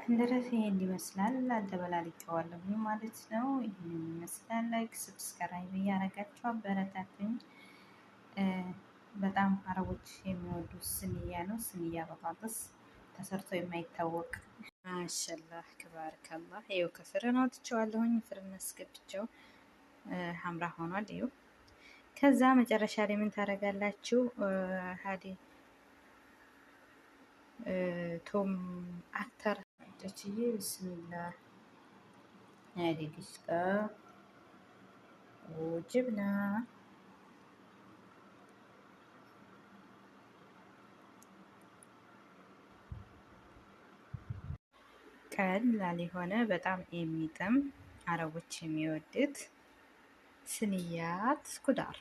እንደረስ ይሄን ይመስላል። አደበላልቄዋለሁ ማለት ነው። ይሄን ይመስላል። Like subscribe እያረጋችሁ አበረታቱኝ። በጣም አረቦች የሚወዱት صينية ነው። صينية بطاطس ተሰርቶ የማይታወቅ ما شاء الله تبارك الله። ይኸው ከ فرن አውጥቼዋለሁኝ። فرن አስገብቼው حمرا ሆኗል። ይኸው ከዛ መጨረሻ ላይ ምን ታደርጋላችሁ? هادي ثوم أخضر ችዬ بسم الله هادي قشطة وجبنة ቀላል የሆነ በጣም የሚጥም አረቦች የሚወዱት صينية خضار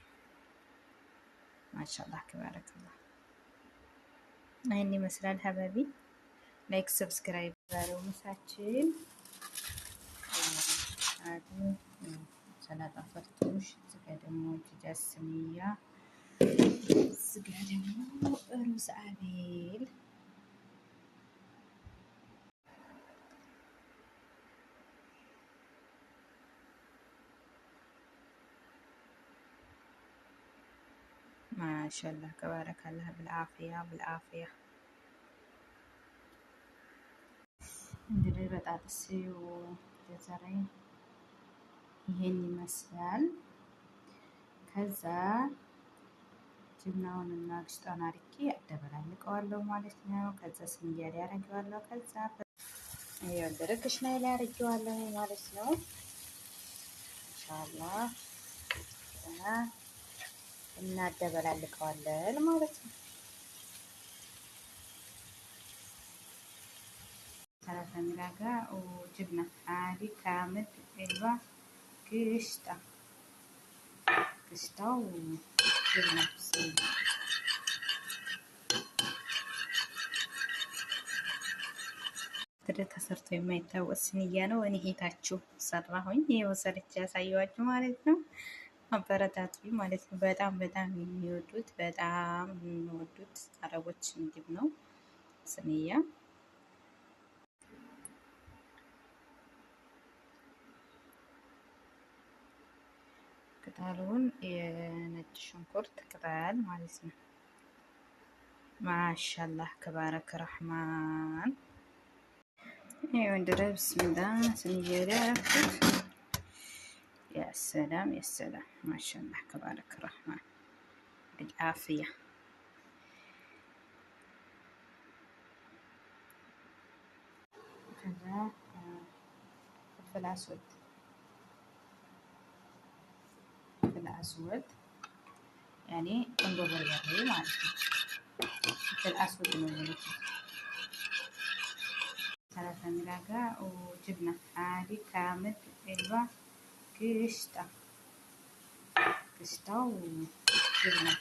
ما شاء الله تبارك الله። ይህን ይመስላል حبايبي። Like subscribe። ዛሬው ምሳችን ሰላጣ ፈርቱሽ፣ እዚጋ ደግሞ دجاج صينية፣ እዚጋ ደግሞ ሩዝ አቤል። ما شاء الله تبارك الله። بالعافية بالعافية። እንግዲህ بطاطس جزر ኤ ይሄን ይመስላል። ከዛ جبنة ውን እና قشطة ውን አድርጌ አደበላልቀዋለሁ ማለት ነው። ከዛ صينية ላይ አደርገዋለሁ። ከዛ ይኸው ድርቅሽ ላይ አደርገዋለሁ ማለት ነው። إن شاء الله እናደበላልቀዋለን ማለት ነው። ሰላሳ ملعقة وجبنة عادي كامل علبة قشطة قشطة وجبنة ተሰርቶ የማይታወቅ صينية ነው። እኔ ሄታችሁ ሰራሁኝ። ይኸው ሰርቼ ያሳየኋችሁ ማለት ነው። አበረታቱኝ ማለት ነው። በጣም በጣም የሚወዱት በጣም የሚወዱት አረቦች ምግብ ነው صينية። ቅጠሉን የነጭ ሽንኩርት ቅጠል ማለት ነው። ما شاء الله تبارك الرحمن። ይኸው እንድረ بسم الله صينية ላይ አደረኩት። يا سلام يا سلام ما شاء الله تبارك الرحمن بالعافية። ከዛ فلفل أسود فلفل أسود يعني ቁንዶ በርበሬ ማለት ነው። فلفل أسود ነው የሚሉት። ሰላሳ ملعقة وجبنة عادي كامل علبة قشطة قشطة وجبنة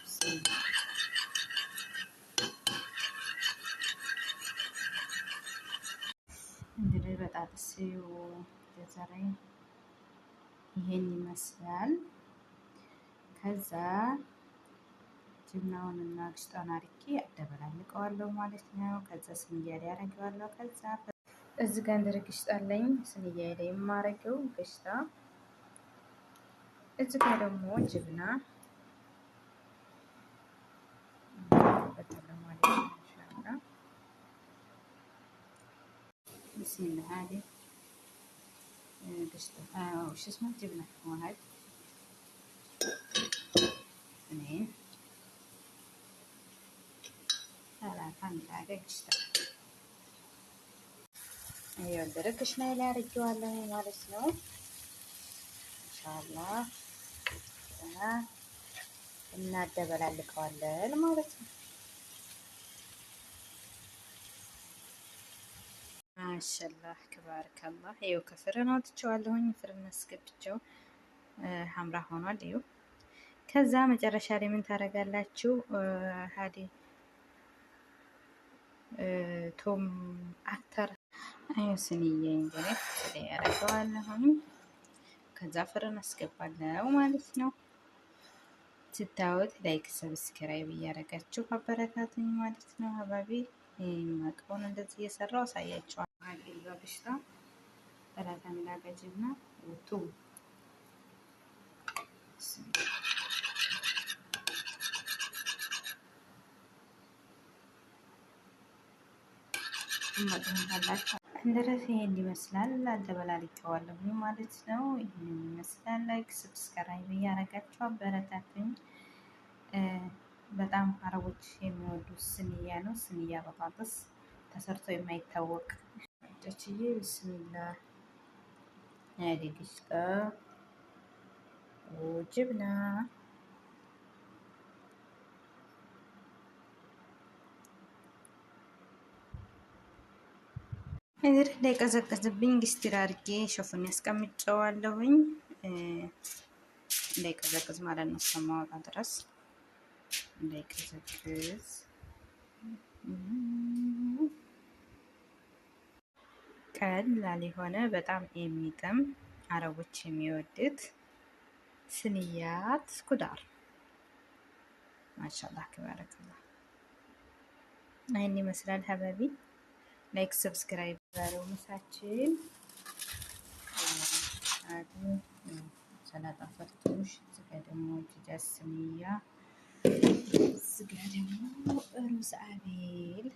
እንግዲህ بطاطس جزر ኤ ይሄን ይመስላል። ከዛ جبنة ውን እና قشطة ውን አድርጌ አደበላልቀዋለሁ ማለት ነው። ከዛ صينية ላይ አደርገዋለሁ። ከዛ እዚህ ጋር እንደ قشطة አለኝ صينية ላይ የማረገው قشطة። እዚህ ጋር ደግሞ جبنة ማለት ነው። إن شاء الله بسم الله هذه قشطة وش اسمه جبنة واحد اثنين ثلاثة ملعقة قشطة። ይኸው ድርቅሽ ላይ አድርጌዋለሁ ማለት ነው። إن شاء الله እናደበላልቀዋለን ማለት ነው። ما شاء الله تبارك الله። ይኸው ከ فرن አውጥቼዋለሁኝ። فرن አስገብቼው حمرا ሆኗል። ይኸው ከዛ መጨረሻ ላይ ምን ታደርጋላችሁ? هادي ثوم أخضر አዮ صينية እንግዲህ ያደርገዋለሁኝ። ከዛ فرن አስገባለሁ ማለት ነው። ስታዩት like subscribe እያደረጋችሁ አበረታቱኝ ማለት ነው። حبايبي የማውቀውን እንደዚህ እየሰራው አሳያችኋለሁ። كيلو قشطة، 3 ملاعق جبنة وثوم. بسم الله. እንደረስ ይሄን ይመስላል። አደበላልቄዋለሁ ማለት ነው። ይሄንን ይመስላል። Like subscribe እያደረጋችሁ አበረታቱኝ። በጣም አረቦች የሚወዱት صينية ነው። صينية بطاطس ተሰርቶ የማይታወቅ ችዬ بسم الله قشطة وجبنة እንግዲህ እንዳይቀዘቅዝብኝ ግስቲር አድርጌ ሸፉን ያስቀምጨዋለሁኝ እንዳይቀዘቅዝ ማለት ነው። እስከማወጣ ድረስ እንዳይቀዘቅዝ። ቀላል የሆነ በጣም የሚጥም አረቦች የሚወዱት صينية خضار ما شاء الله تبارك الله። ይህን ይመስላል حبايبي። Like subscribe። ዛሬው ምሳችን ሰላጣ ፈርቱሽ፣ እዚጋ ደግሞ دجاج صينية፣ እዚጋ ደግሞ ሩዝ አቤል።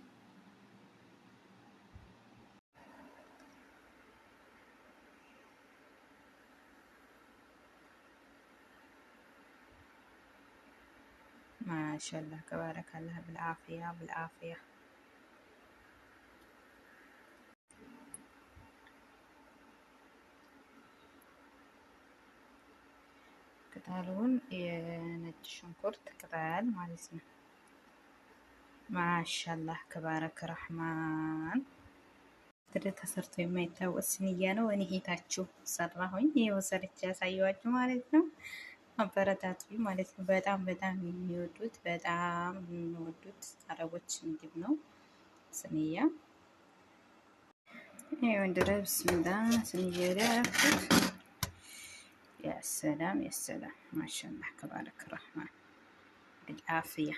ما شاء الله تبارك الله። بالعافية بالعافية። ቅጠሉን የነጭ ሽንኩርት ቅጠል ማለት ነው። ما شاء الله تبارك الرحمن። ተሰርቶ የማይታወቅ صينية ነው። እኔ ሄታችሁ ሰራሁኝ። ይኸው ሰርቼ ያሳየኋችሁ ማለት ነው። አበረታቱኝ ማለት ነው። በጣም በጣም የሚወዱት በጣም የሚወዱት አረቦች ምግብ ነው صينية። ይኸው እንድረ بسم الله صينية ላይ አደረኩት። يا سلام يا سلام ما شاء الله تبارك الرحمن بالعافية።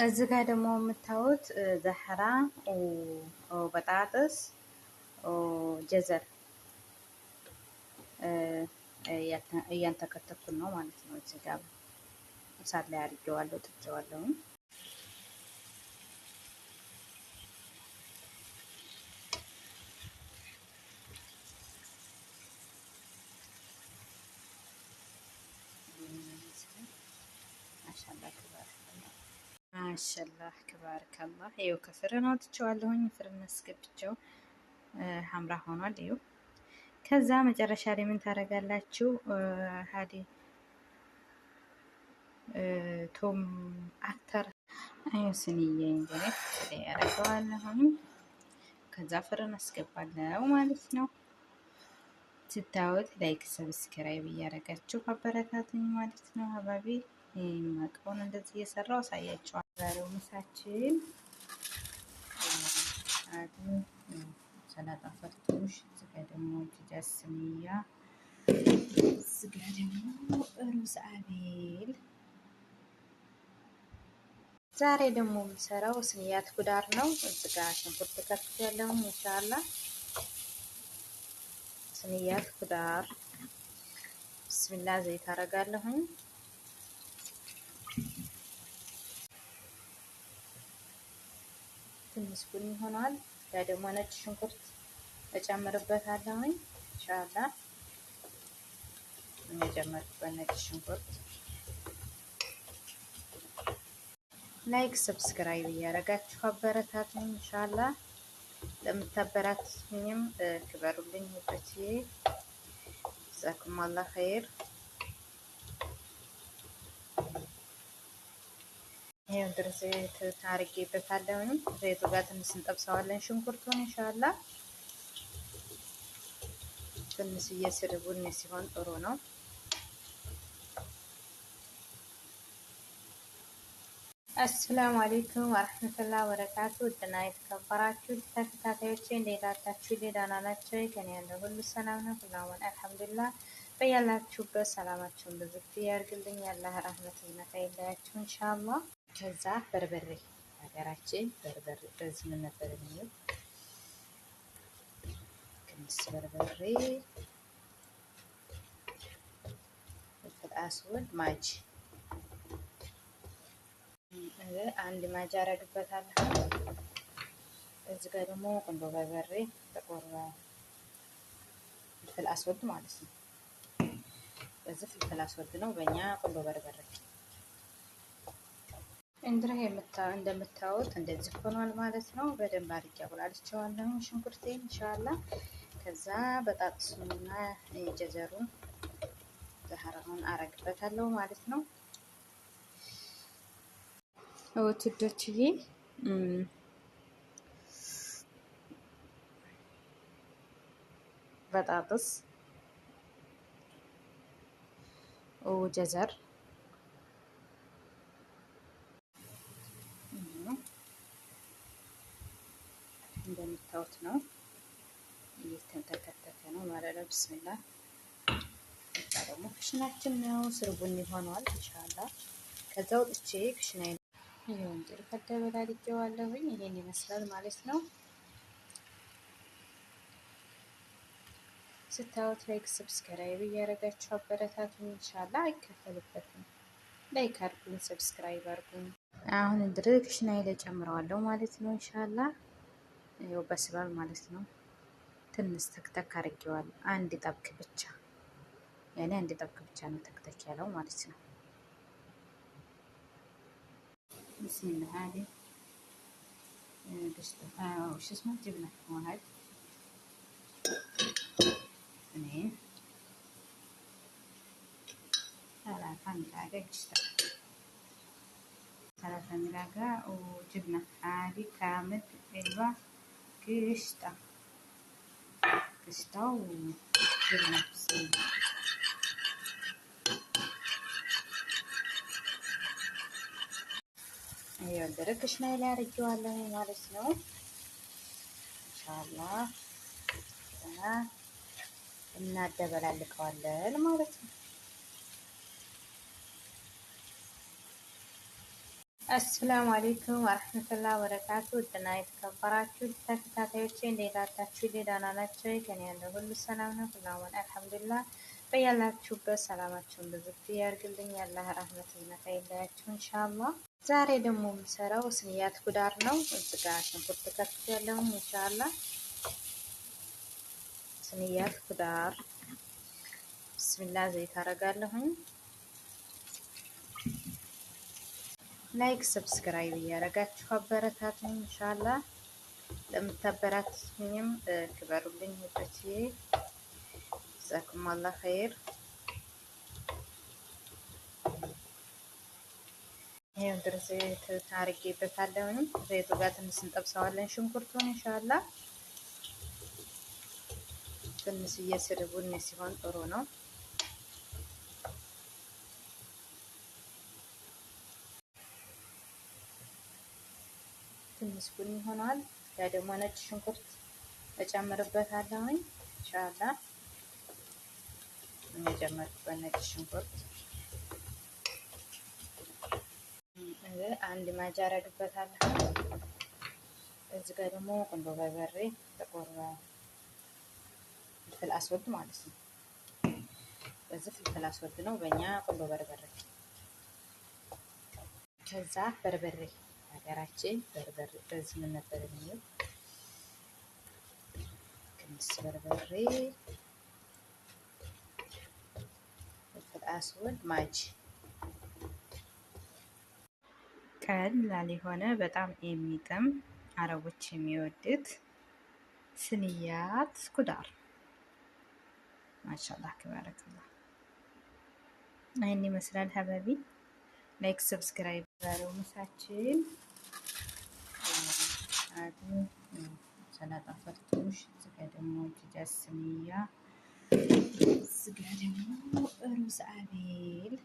እዚህ ጋር ደግሞ የምታዩት زهرة بطاطس جزر እያንተከተኩን ነው ማለት ነው። እዚህ ጋር እሳት ላይ አድርጌዋለሁ፣ ጥጄዋለሁ። ما شاء الله تبارك الله። ይኸው ከ فرن አውጥቼዋለሁኝ። فرن አስገብቼው حمرا ሆኗል። ይኸው ከዛ መጨረሻ ላይ ምን ታደርጋላችሁ? هادي ثوم أخضر አዩ صينية እንግዲህ ያደርገዋለሁኝ። ከዛ فرن አስገባለሁ ማለት ነው። ስታዩት like subscribe እያደረጋችሁ አበረታቱኝ ማለት ነው። حبايبي የማውቀውን እንደዚህ እየሰራው አሳያችኋለሁ። ዛሬው ምሳችን ሰላጣ ፈርቱሽ፣ እዚጋ ደግሞ دجاج صينية፣ እዚጋ ደግሞ ሩዝ አቤል። ዛሬ ደግሞ የምሰራው صينية خضار ነው። እዚጋ ሽንኩርት ከትፌያለሁ። إن شاء الله صينية خضار بسم الله ዘይት አደርጋለሁኝ። ትንሽ ቡኒ ሆኗል። ያ ደግሞ ነጭ ሽንኩርት እጨምርበታለሁኝ إن شاء الله የጨመርኩበት ነጭ ሽንኩርት። Like subscribe እያደረጋችሁ አበረታቱኝ إن شاء الله። ለምታበረታቱኝም ክበሩልኝ ውዶቼ። جزاكم الله خير። ይሄው ድረስ ዘይት አድርጌበታለሁኝ። ዘይቱ ጋር ትንሽ እንጠብሰዋለን ሽንኩርቱን إن شاء الله። ትንሽ እየስር ቡኒ ሲሆን ጥሩ ነው። السلام عليكم ورحمة الله وبركاته። ውድና የተከበራችሁ ተከታታዮቼ እንዴት አላችሁ? ደህና ናችሁ? ከኔ ያለው ሁሉ ሰላም ነው። ሁላውን الحمد لله። በያላችሁበት ሰላማችሁን ብዝት ያርግልኝ። ያላህ ረህመት እዝነት አይለያችሁ إن شاء الله። ከዛ በርበሬ፣ ሀገራችን በርበሬ በዚህ ምን ነበር የሚለው? ትንሽ በርበሬ፣ فلفل اسود፣ ማጅ፣ አንድ ማጅ አረግበታለሁ። እዚህ ጋር ደግሞ ቁንዶ በርበሬ፣ ጥቁር فلفل اسود ማለት ነው። በዚህ فلفل اسود ነው፣ በእኛ ቁንዶ በርበሬ። እንግዲህ እንደምታዩት እንደዚህ ሆኗል ማለት ነው። በደንብ አድርጌ አቁላልቼዋለሁ ሽንኩርቴን ኢንሻአላህ። ከዛ በጣጥሱንና ጀዘሩን ዛህራውን አረግበታለሁ ማለት ነው። ውዶችዬ፣ በጣጥስ وجزر እንደምታዩት ነው፣ እየተንተከተከ ነው ማለት ነው። ብስሚላ፣ ደግሞ ክሽናችን ነው፣ ስር ቡኒ ሆኗል ኢንሻአላህ። ከዛ ወጥቼ ክሽና ይሄው እንጀራ ከደበላልቄዋለሁኝ። ይሄን ይመስላል ማለት ነው። ስታዩት like subscribe እያደረጋችሁ አበረታቱኝ። ኢንሻአላህ አይከፈልበትም። Like አድርጉኝ፣ subscribe አድርጉኝ። አሁን እንግዲህ ክሽናዬ ላይ ጨምረዋለሁ ማለት ነው። ኢንሻአላህ ይኸው በስሏል ማለት ነው። ትንሽ ተክተክ አድርጌዋለሁ። አንድ ጠብክ ብቻ፣ ያኔ አንድ ጠብክ ብቻ ነው ተክተክ ያለው ማለት ነው። ብስሚላህ፣ هذه قشطة وش اسمه جبنة، واحد، اثنين، ثلاثة ملعقة قشطة، 3 ملعقة وجبنة عادي كامل علبة قشطة، قشطة وجبنة. بسم الله، ይኸው ደረቅ ክሽናዬ ላይ አድርጌዋለሁ ማለት ነው። ኢንሻአላህ እናደበላልቀዋለን ማለት ነው። አሰላሙ አለይኩም ወረህመቱላህ ወበረካቱ። ውድና የተከበራችሁ ተከታታዮቼ እንዴት አላችሁ? ደህና ናቸው? ከኔ ያለው ሁሉ ሰላም ነው። ሁላውን አልሐምዱሊላህ። በያላችሁበት ሰላማችሁን ብዝት ያርግልኝ። ያላህ ረህመት እዝነት አይለያችሁ ኢንሻአላህ። ዛሬ ደግሞ የምሰራው صينية خضار ነው። እዚህ ጋር ሽንኩርት ከትፍ ያለውን ኢንሻአላህ صينية خضار። ብስሚላህ፣ ዘይት አረጋለሁኝ። Like subscribe እያደረጋችሁ አበረታቱኝ ኢንሻአላህ። ለምታበረታቱኝም ክበሩልኝ ውዶችዬ። ጀዛኩም አላህ ኸይር። ይሄው ድረስ ዘይት አድርጌበታለሁኝ። ዘይቱ ጋር ትንሽ እንጠብሰዋለን ሽንኩርቱን ኢንሻአላህ። ትንሽ እየስር ቡኒ ሲሆን ጥሩ ነው። ትንሽ ቡኒ ሆኗል። ያ ደግሞ ነጭ ሽንኩርት እጨምርበታለሁኝ ኢንሻአላህ። የጨመርኩበት ነጭ ሽንኩርት አንድ ማጅ አረግበታለሁ። እዚህ ጋር ደግሞ ቁንዶ በርበሬ፣ ጥቁር فلفل اسود ማለት ነው። በዚህ فلفل اسود ነው፣ በእኛ ቁንዶ በርበሬ። ከዛ በርበሬ፣ ሀገራችን በርበሬ በዚህ ምን ነበር የሚለው? ትንሽ በርበሬ፣ فلفل اسود፣ ማጅ። ቀላል የሆነ በጣም የሚጥም አረቦች የሚወዱት صينية خضار። ማሻአላህ ተባረከላህ። ይህን ይመስላል حبايبي። Like subscribe። ዛሬው ምሳችን አዱ ሰላጣ ፈርቱሽ፣ እዚጋ ደግሞ دجاج صينية፣ እዚጋ ደግሞ ሩዝ አቤል።